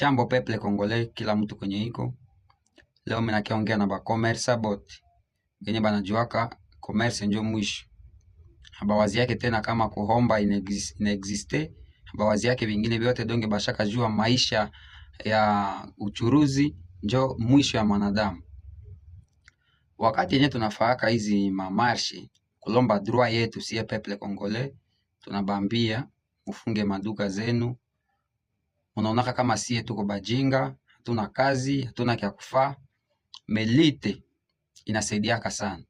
Jambo peuple congolais, kila mtu kwenye iko leo, mimi nakiongea na ba commerce bote benye banajuaka commerce njo mwisho, habawazi yake tena kama kuhomba inaexiste, habawazi yake vingine vyote donge bashaka jua maisha ya uchuruzi njo mwisho ya mwanadamu. Wakati yenye tunafaaka hizi mamarches kulomba droit yetu sie peuple congolais, tunabambia mufunge maduka zenu. Munaonaka kama sie tuko bajinga, hatuna kazi, hatuna kya kufaa. Mais lutte inasaidiaka sana.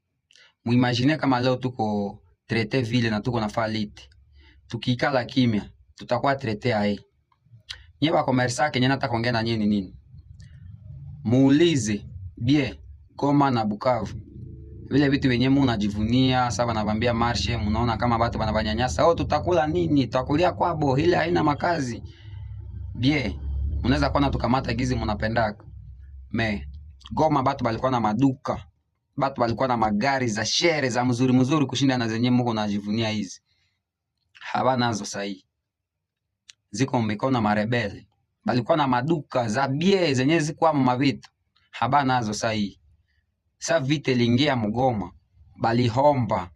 Muimagine kama leo tuko traités vile na tuko nafaa lutte, tukikala kimya tutakuwa traités aye. Nye ba commerçants, kenye nataka kuongea na nyie ni nini? Muulize bien Goma na Bukavu, vile vitu vyenye munajivunia sasa, banabambia marche, munaona kama batu banabanyanyasa. Oh, tutakula nini? Tutakulia kwabo, ile haina makazi. Bien, munaweza kuwa tukamata gizi munapendaka. Mais Goma batu balikuwa na maduka, batu balikuwa na magari za chères za mzuri mzuri kushinda na zenye muko najivunia hizi. Habanazo sahi, ziko mikono marebelles. Balikuwa na maduka za bien zenye zikuwa mavitu, habanazo sahi. Sa vita iliingia Mgoma, balihomba,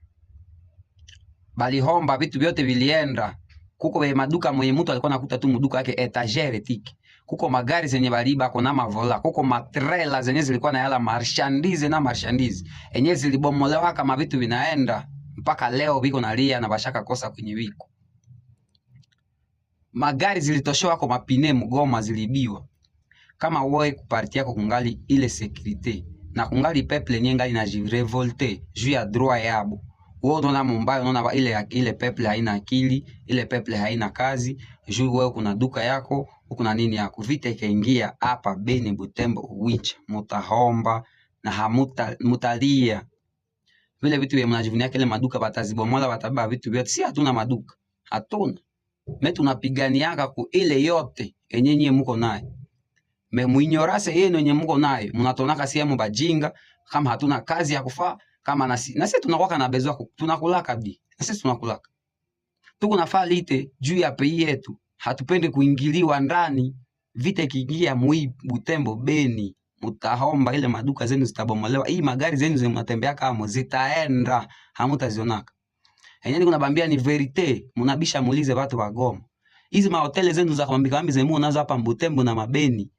balihomba, vitu vyote vilienda. Kuko be maduka mwenye mtu alikuwa nakuta tu muduka yake étagère tiki. Kuko magari zenye baliba kona mavola, kuko matrela zenye zilikuwa na yala marchandise na marchandise enye zilibomolewa kama vitu vinaenda mpaka leo biko nalia na bashaka kosa kwenye wiko. Magari zilitoshewa kwa mapine Mgoma zilibiwa. Kama wewe kuparti yako kungali ile sécurité na kungali peuple yenye ngali na jirévolter juu ya droit yabo, wewe unaona mumbayo, unaona ile peuple haina akili, ile peuple haina kazi. Juu wewe kuna duka yako, kuna nini yako, vita ikaingia hapa Beni, Butembo, Oicha, mutahomba na hamuta mutalia. Vile vitu vya mnajivunia kile maduka batazibomola, batabeba vitu vyote. Si hatuna maduka, hatuna, mais tunapiganiaka ku ile yote enye nyie muko nayo. Mais muignorance yenu yenye muko nayo, munatonaka si mu bajinga kama hatuna kazi ya kufaa kama nasi na sisi tunakuwa na besoin, tunakulaka bi na sisi tunakulaka, tuko nafaa lutte juu ya pays yetu, hatupendi kuingiliwa ndani. Vita ikiingia mui Butembo, Beni, mutahomba, ile maduka zenu zitabomolewa, hii magari zenu zinatembea kama zitaenda, hamutazionaka. Enye niko nabambia ni vérité, munabisha, mulize watu wa Goma. Hizi mahoteli zenu za kwambika kambi zemu nazo hapa Butembo na mabeni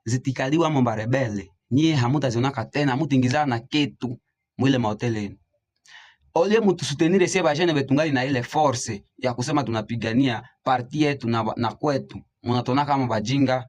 zitikaliwa mo barebelles, nyie hamutazionaka tena, hamutingizana na ketu mwile mahoteli yenu. Ole mutusoutenir sie bajeunes betungali na ile force ya kusema tunapigania parti yetu na kwetu, munatona kama bajinga.